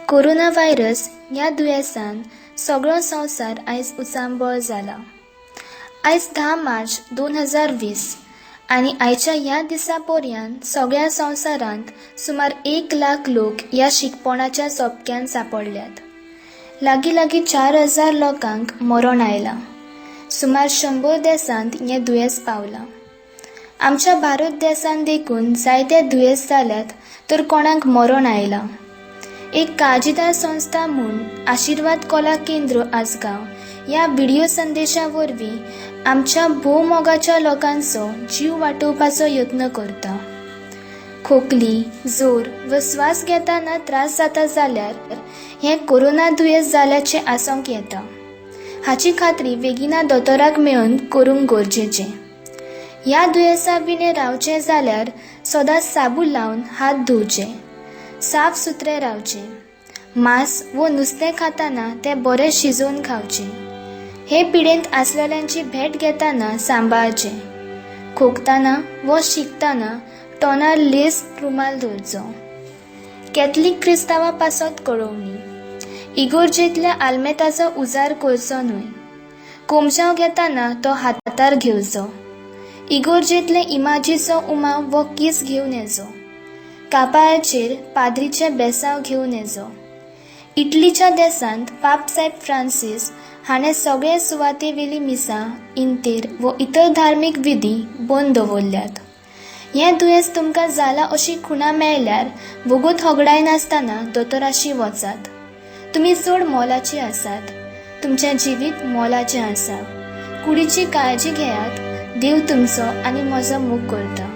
Corona virus ह्या दुयेंसान सगळो संवसार आयज उचांबळ जाला. आयज 10 मार्च 2020 आनी आयच्या ह्या दिसा पर्यंत सगळ्या संवसारांत सुमार 1 लाख लोक ह्या शिकपणाच्या सोपक्यान सांपडल्यात. लागीं लागीं 4000 लोकांक मरण आयलां. सुमार 100 देशांत हें दुयेंस पावलां. आमच्या भारत देशांत देखून जायते दुयेंस जाल्यात तर कोणाक मरण आयलां. एक काळजीदार संस्था म्हूण आशिर्वाद कला केंद्र आसगांव ह्या व्हिडियो संदेशा वरवीं आमच्या भोवमोगाच्या लोकांचो जीव वाटोवपाचो यत्न करता. खोकली, जोर व स्वास घेतना त्रास जाता जाल्यार हें कोरोना दुयेंस जाल्याचें आसूंक येता. हाची खात्री बेगिना दोतोराक मेळून करूंक गरजेचें. ह्या दुयेंसा विणें रावचें जाल्यार सदांच साबू लावन हात धुवचे, साफ सुत्रे रावचें, मांस वो नुस्तें खाताना तें बरें शिजोवन खावचें. हे पिडेंत आसलेल्यांची भेट घेतना सांबाळचें. खोकतना वो शिंकतना तोंडार लेस रुमाल धरचो. कॅथलीक क्रिस्तांवां पासत कळोवणी. इगोर्जेंतल्या आल्मेताचो उजार करचो न्हय. कोमजांव घेतना तो हातार घेवचो. इगोर्जेंतले इमाजीचो उमाव वो कीस घेवं नजो. कापाळाचेर पाद्रीचें बेसांव घेवं नजो. इटलीच्या देशांत पापसायब फ्रांसीस हाणें सगळे सुवातेवेली मिसां, इंतेर वो इतर धार्मीक विधी बंद दवरल्यात. हें दुयेंस तुमकां जालां अशी खुणां मेळ्ळ्यार वगत होगडायनासतना दोतोराशी वचात. तुमी चड मोलाची आसात. तुमचें जिवीत मोलाचें आसा. कुडीची काळजी घेयात. देव तुमचो आनी म्हजो मोग करता.